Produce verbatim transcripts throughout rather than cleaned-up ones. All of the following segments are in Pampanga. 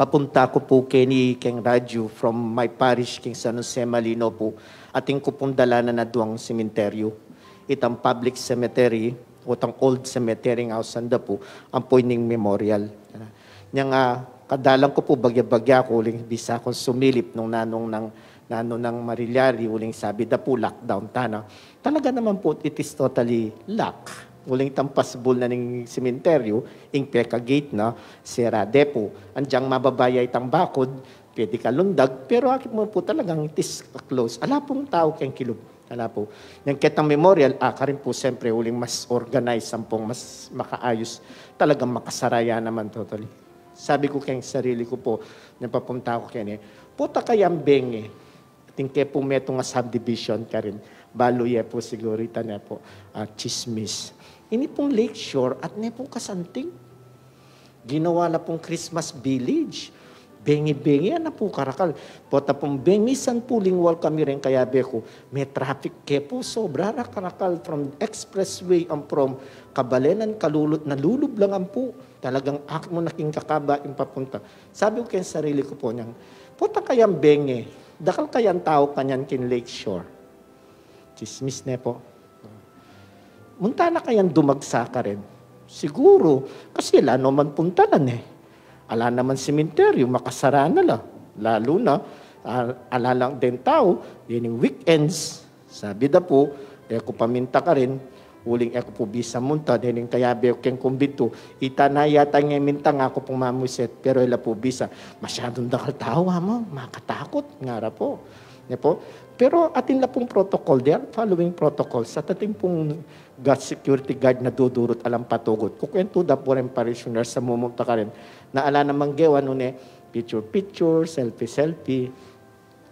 Papunta ku pu keni keng radyu from my parish, keng San Jose Malino pu. Atin ku pung dalanan a duang sementeryu. Itang public cemetery, o itang old cemetery ing ausan da pu, ampo ining memorial. Nyang, ah, kadalan ku pu bagya-bagya ku, uling bisa kung sumilip nung nanung nang, nanung nang marilyari, uling sabi da pu, lockdown tana. Talaga naman pu, it is totally lock. Uling itang pasbul na ning sementeryu, ing peka gate na, sera de pu. Andiang mababa ya itang bakud, pwede ka lundag, pero akit mu pu talagang it is close. Ala pung tau keng kilub. Ala pu. Nyang ketang memorial, ah, karin pu, siyempre, uling mas organize, ampong mas makaayus. Talagang makasara ya naman totally. Sabi ku keng sarili ku pu, nung papunta ku keni, puta kayang bengi. Atin ke pu metung a subdivision karin. Balu ye pu siguru ita ne pu, ah, chismis. Ini pung Lakeshore, atin ne pu kasanting. Ginawa la pung Christmas village. Bengi-bengi, ana pu karakal. Pota pung bengi san pu lingwal kami reng kayabe ku. Me traffic ke pu, sobra ra karakal from expressway and from kabalenan, kalulu-, nalulub lang ampu. Talagang akit mu na king kakaba ing papunta. Sabi ku keng sarili ku pu nyang, puta kayang bengi, dakal kayang tau kanyan king Lakeshore. Chismis ne pu. Munta na kayang dumagsa karin? Siguru, kasi ala naman puntalan e. Ala naman sementeryu, makasara na la. Lalu na, ah, ala lang deng tau, dening weekends. Sabi da pu, e ku paminta karin, uling e ku pu bisa munta, dening kayabe ku keng kumbintu. Ita na yata ing e minta, ngaku pung mamuiset, pero e la pu bisa. Masyadung dakal tau, amo, makatakut, ngara pu. Ne pu? Pero atin la pung protocol, they are following protocols. At atin pung ga-, security guard na dudurut alang patugut. Kukwentu da pu reng parishioners a mumunta karin. Na ala namang gewa nune, picture-picture, selfie-selfie.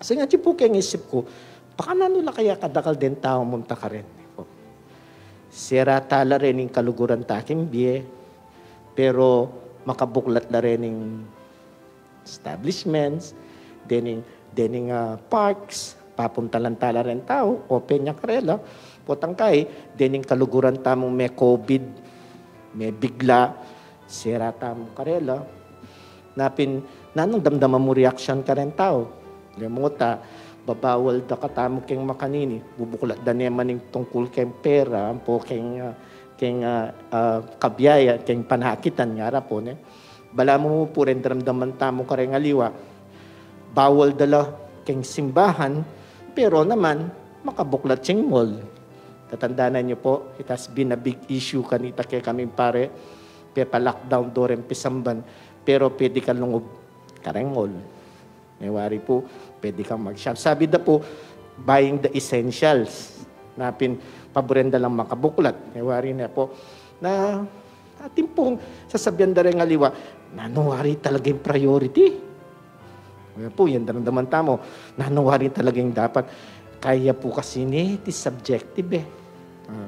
Kasi nga, atyu pu keng isip ku, bakananu la kaya kadakal deng tau munta karin? Sera tala rin ing kaluguran ta king bie, pero makabuklat la rin ing establishments, dening, dening, ah, parks, papuntalan tala rin tau, open ya karela, potang kai, dening kaluguran tamung me covid, me bigla, sera tamu karela. Napin, nanung damdaman mu reaksyon kareng tau? Lemuta, babawal da katamu keng makanini, bubuklat da ne man ing tungkul keng pera, ampo keng, ah, keng, ah, ah, kabiayan, keng panakitan, ngara pu ne. Balamu pu reng daramdaman tamu kareng aliwa, bawal da la keng simbahan, pero naman, makabuklat sing mall. Tatandanan yu pu, it has been a big issue kanita kekaming pare, pepa-lockdown do reng pisamban, pero pwede kang lungub kareng mall. E wari pu, pwede kang mag-shop. Sabi da pu, buying the essentials. Napin, paburen da lang makabuklat. E wari ne pu. Na, atin pung sasabian da reng aliwa, nanu wari talaga ing priority? Ayan pu, yan daramdaman tamu. Nanu wari talaga ing dapat? Kaya pu kasi ini, it is subjective e. Ah,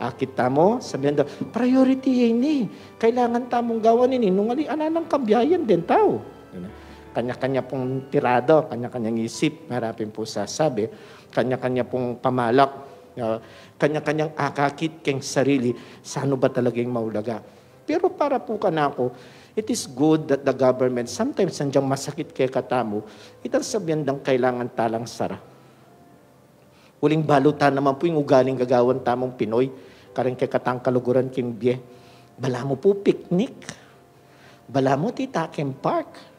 akit tamu, sabian da, priority ya ini. Kailangan tamung gawan ini. Nung ali, ala nang kabiayan deng tau. Kanya-kanya pung tirada, kanya-kanyang isip, ngara pin pu sasabi, kanya-kanya pung pamalak, ah, kanya-kanyang akakit keng sarili, sanu ba talaga ing maulaga. Pero para pu kanaku, it is good that the government, sometimes andiang masakit kekatamu, itang sabian dang kailangan talang sara. Uling balu ta naman pu ing ugaling gagawan tamung Pinoy, kareng kekatang kaluguran king bie. Balamu pu picnic. Balamu ita keng park.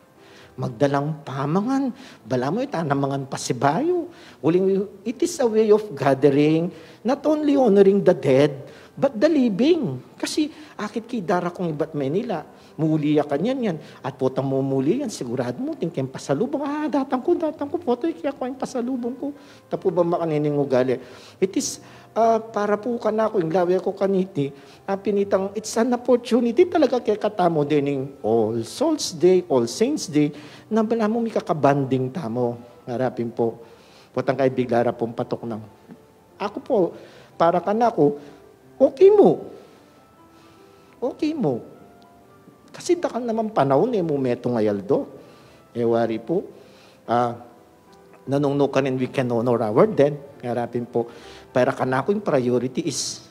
Magdalang pamangan. Balamu ita na mangan pasibayu. Uling, it is a way of gathering, not only honoring the dead, but the living. Kasi akit ki darakung ibat Manila, muli ya kanyan yan. At potang mumuli yan, siguradu mu, atin keng pasalubung. Ah, datang ku, datang ku, pota, ikya ku ing pasalubung ku. Tapu ba makanining ugali? It is, ah, para pu kanaku, ing lawe ku kaniti, ah, pinitang, it's an opportunity talaga kekatamu dening All Souls Day, All Saints Day, na balamu mikakabanding tamu. Ngara pin pu. Potang kai bigla ra pung patuknang. Aku pu, para kanaku, okay mu. Okay mu. Kasi dakal naman panaun e mu metung a aldo. E wari pu, ah, nanung nukarin we can honor our dead. Ngara pin pu, para kanaku ing priority is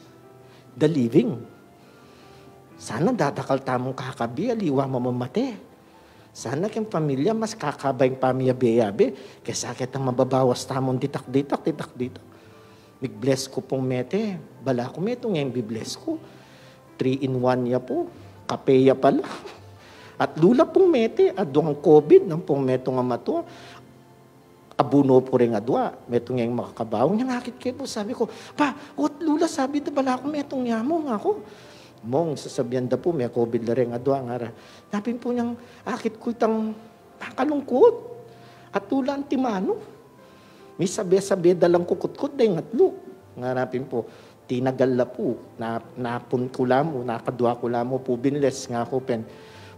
the living. Sana dadakal tamung kakabie, aliwa mamamate. Sana keng pamilya, mas kakaba ing pamiyabe-yabe kesa ketang mababawas tamung ditak-ditak, ditak-ditak. Mig-bless ku pung mete, bala ku metung yang bi-bless ku. Three in one ya pu, kape ya pala. At lula pung mete, aduang COVID nang pung metung a matua. Abuno pu ring adua, metung yang makakabaung. Nyang akit ke pu, sabi ku, "Pa, ot lula," sabi da, "bala ku metung ya mu," nga ku. "Mong, sasabian da pu me-COVID la ring adua," ngara. Napin pu nyang akit ku itang makalungkut. At lula antimanu. Misabe-sabe da lang kukutkut deng atlu. Ngara pin pu, tinagal la pu, na, napun ku la mu, nakadua ku la mu pu binles, nga ku pin,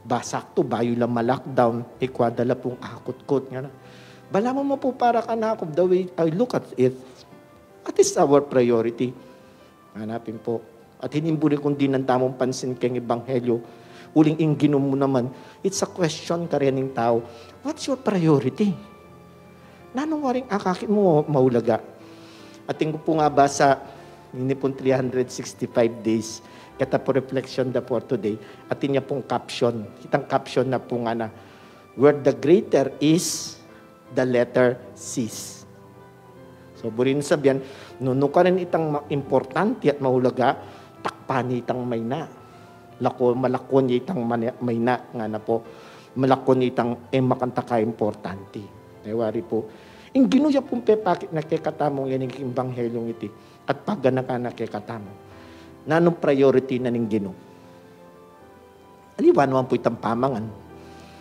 ba saktu bayu la ma-lockdown, ikwa da la pung akutkut, ngara. Bala mu ma pu para kanaku, the way I look at it, what is our priority? Ngana pin pu. At inimburi kung dinan tamung pansin keng ebanghelyo. Uling ing Ginu mu naman, it's a question karening tau. What's your priority? Nanung waring akakit mu maulaga? Atin ku pung abasa, ini pung three hundred sixty-five days. Keta pu reflection da for today. Atin ya pung caption. Itang caption na pu ngana, "Where the greater is, the letter cease." So, buri nang sabian, nung nukarin itang ma-, importante at maulaga, takpan ne itang maina. Lako-, malakwan ne itang mani-, maina, ngana pu. Malakwan ne itang e makanta ka importante. E wari pu. Ing Ginu ya pung pepakit na kekatamu ngening ebanghelyung iti. At paganakan na kekatamu. Nanung priority na ning Ginu? Aliwa naman pu itang pamangan.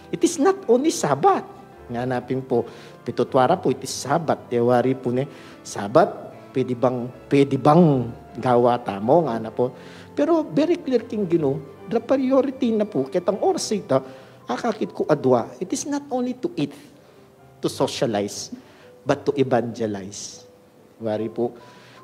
It is not only Sabbath. Ngana pin pu, pitutuara pu, it is Sabbath. E wari pu ne, Sabbath, pwede bang, pwede bang gawa tamu, ngana pu. Pero very clear king Ginu, the priority na pu, ketang oras ita, akakit ku adua, it is not only to eat, to socialize, but to evangelize. Wari pu.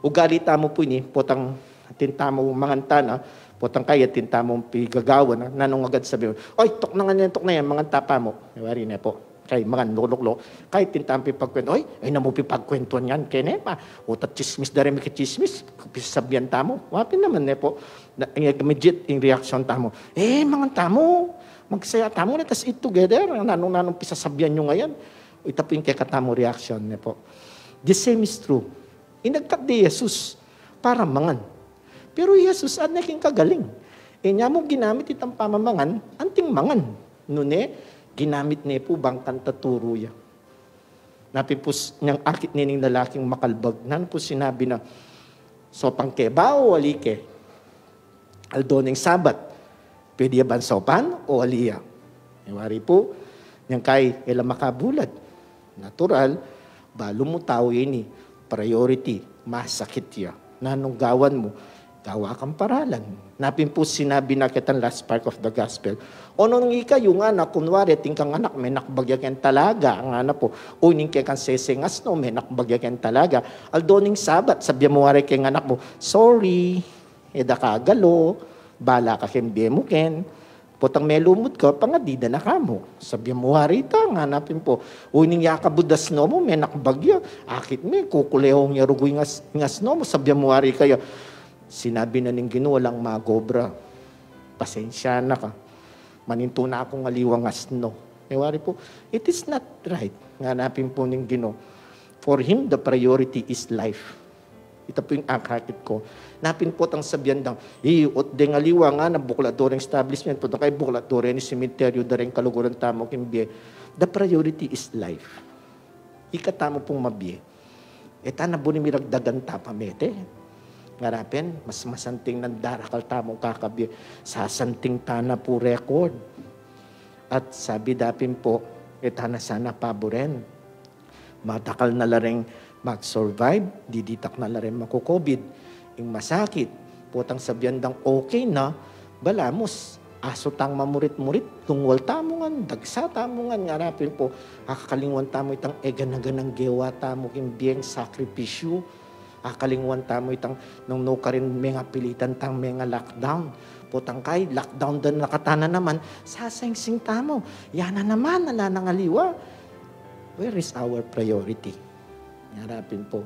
Ugali tamu pu ini, potang atin tamu mangan tana, potang kaya atin tamu pigagawan, nanung agad sabi, "Oy, tuknangan yan, tuknangan yan, mangan ta pamu." Wari ne pu. Kay mangan, lukluk. Kay atin tamu pipagkwentuan, "Oy, ay na mu pipagkwentuan yan, kene pa. Utat chismis da rin, miki chismis, pisasabian tamu." Wa pin naman ne pu. Na, ing immediate, ing reaction tamu, "Eh, mangan tamu. Magsaya tamu na, tas eat together." Nanung, nanung pisasabian yu ngayan? Ita pu ing kekatamu reaction ne pu. The same is true. Inagkat de Jesus para mangan. Pero Jesus, ane king kagaling. Inya mu ginamit itang pamamangan, anting mangan. Nune, ginamit ne pu bang kantaturu ya. Napin pu s-, nyang akit ne ning lalaking makalbag, nanu pu sinabi na, "Sopan ke ba o ali ke? Aldo ning Sabat, pwede ya ban sopan o ali ya?" E wari pu, nyang kai, e la makabulad. Natural, balu mu tau ini, priority, masakit ya. Nanung gawan mu? Gawa kang paralan. Napin pu sinabi na ketang last part of the gospel. O nung ikayu ngana, kunwari, atin kang anak, menakbag ya keng talaga, ngana pu. O ning kekang seseng asno, menakbag ya keng talaga. Aldo ning Sabat, sabian mu wari keng anak mu, "Sorry, e da ka agalo, bala ka keng bie mu ken." Potang melumud ka, pangadi da na kamu. Sabian mu wari ita, ngana pin pu. O ning yakabud asno mu, menakbag ya. Akit me, kukulehong ya rugu ing as-, ing asno mu, sabian mu wari kaya. Sinabi na ning Ginu, "Walang mag-obra. Pasensya na ka. Manintu na kung aliwang asno." E wari pu, it is not right. Ngana pin pu ning Ginu. For him, the priority is life. Ita pu ing akakit ku. Napin pu tang sabian dang, "I, ot deng aliwa ngana, buklat do reng establishment, potang kai buklat do reni sementeryo da reng kaluguran tamu king bie." The priority is life. Ikatamu pung mabie. E ta na buri miragdagan ta pamete. Ngara pin, mas masanting nang darakal tamung kakabie. Sasanting ta na pu record. At sabi da pin pu, e ta na sana paburen. Madakal na la reng mag-survive, diditak na la reng maku-COVID. Ing masakit, potang sabian dang okay na, balamu s-, asu tang mamurit-murit, tungwal tamu ngan, dagsa tamu ngan, ngara pin pu, akakalingwan tamu itang egana-ganang gewa tamu king bieng sakripisyu. Akakalingwan tamu itang nung nukarin mengapilitan tang menga-lockdown. Potang kai, lockdown da na kata na naman, sasangsing tamu. Yana naman, ala nang aliwa. Where is our priority? Ngara pin pu.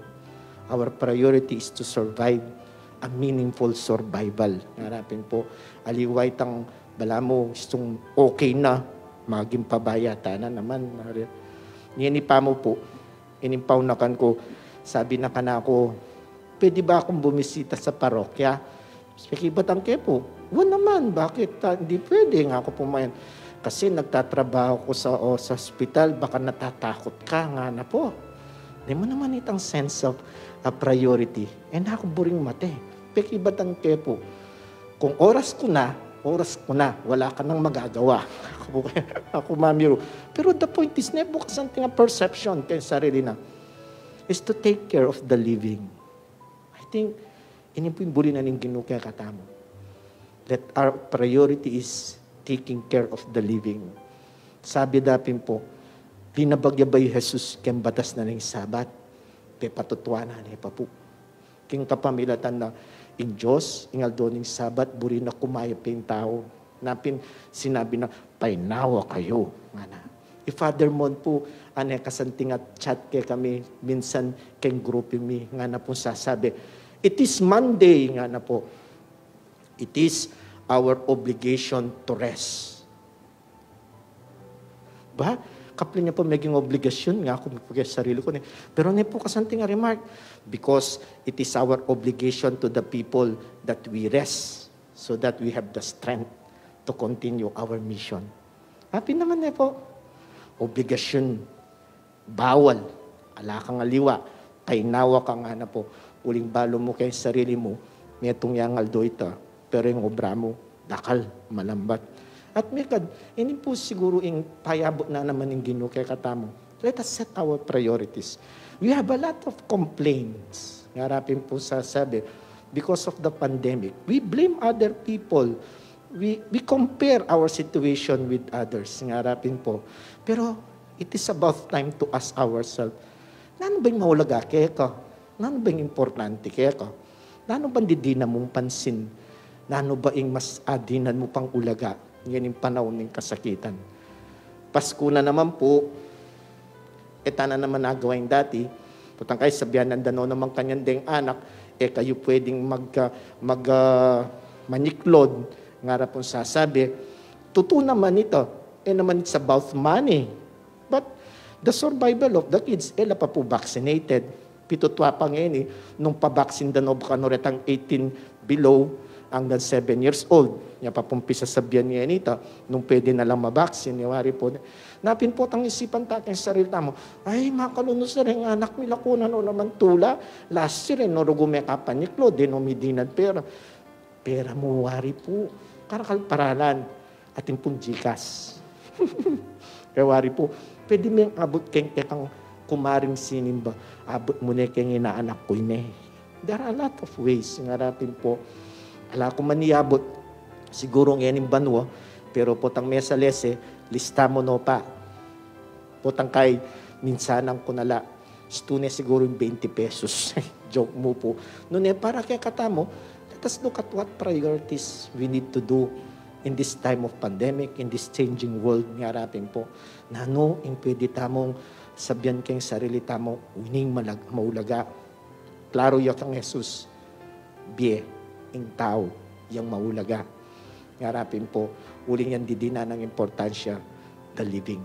Our priority is to survive a meaningful survival. Ngara pin pu. Aliwa itang balamu, istung okay na. Maging pabaya tana naman. Ngeni pa mu pu, inimpaunakan ku, sabi na kanaku, "Pwede ba akong bumisita sa parokya?" Pekibatan ke pu, "Wa naman, bakit, ah, hindi pwede?" Ngaku pu mayan. "Kasi nagtatrabaho ko sa, o, sa ospital, baka natatakot ka," ngana pu. Di mu naman itang sense of, ah, priority. E na ku buring mate. Pekibatan ke pu, "Kung oras ku na, oras ku na. Wala ka nang magagawa." Aku, aku mamiru. Pero the point is, ne pu kasanting a perception keng sarili na is to take care of the living. I think, ini pu ing buri na ning Ginu kekatamu. That our priority is taking care of the living. Sabi da pin pu, binabag ya ba i Jesus keng batas na ning Sabat? Pepatutuanan ne pa pu. King kapamilatan na ing Dios, ing aldo ning Sabat, buri na kumayap ing tau. Na pin sinabi na, "Painawa kayu," ngana. I Father Mon pu, ane kasanting a chat kekami, minsan keng grupu mi, ngana pu sasabi, "It is Monday," ngana pu. "It is our obligation to rest." Ba? Kapli ne pu meging obligasyon, ngaku pu keng sarili ku ne. Pero ne pu kasanting a remark, because it is our obligation to the people that we rest so that we have the strength to continue our mission. Happy naman ne pu. Obligasyon, bawal, ala kang aliwa, painawa ka, ngana pu. Uling balu mu keng sarili mu, metung yang aldo ita, pero ing obra mu, dakal, malambat. At mekad, ini pu siguru ing payabut na naman ning Ginu kekatamu. Let us set our priorities. We have a lot of complaints. Ngara pin pu sasabi, because of the pandemic, we blame other people. We, we compare our situation with others. Ngara pin pu. Pero it is about time to ask ourselves, nanu ba ing maulaga keka? Nanu ba ing importante keka? Nanu bang didinan mung pansin? Nanu ba ing mas adinan mu pang ulaga ngening panaun ning kasakitan? Pasku na naman pu, e tana naman agawa ing dati. Potang kai sabian nang dano naman kanyan deng anak, e kayu pwedeng mag, ah, mag, ah, manyiklod, ngara pung sasabi. Tutu naman ita, e naman it's about money. But the survival of the kids, e la pa pu vaccinated. Pitutua pa ngeni, nung pabaksin da no ba kanu retang eighteen below anggang seven years old. Nya pa pung pisasabian ngeni ta, nung pwede na lang mabaksin, nya wari pu. Na pin pu potang isipan ta keng sarili tamu, ay, makalunus na ring anak mi, laku na no naman tula. Last year, e no rugu mekapanyiklod, e no midinan pera. Pera mu wari pu, karakal paralan, atin pung GCash. Kaya wari pu, pwede meng abut keng kekang kumaring sinimba, abut mu ne keng inaanak ku ine. There are a lot of ways, ngara pin pu. Ala ku man iabut, siguru ngening banua, pero potang mesalese, lista mu no pa. Potang kai, minsanan ku na la, stu ne siguru ing twenty pesos. Joke mu pu. Nune para kekatamu, let us look at what priorities we need to do in this time of pandemic, in this changing world, ngara pin pu. Nanu ing pwede tamung sabian keng sarili tamu, uling malag-, maulaga. Klaru ya kang Jesus, bie ing tau yang maulaga. Ngara pin pu, uling yang didinan nang importansya, the living.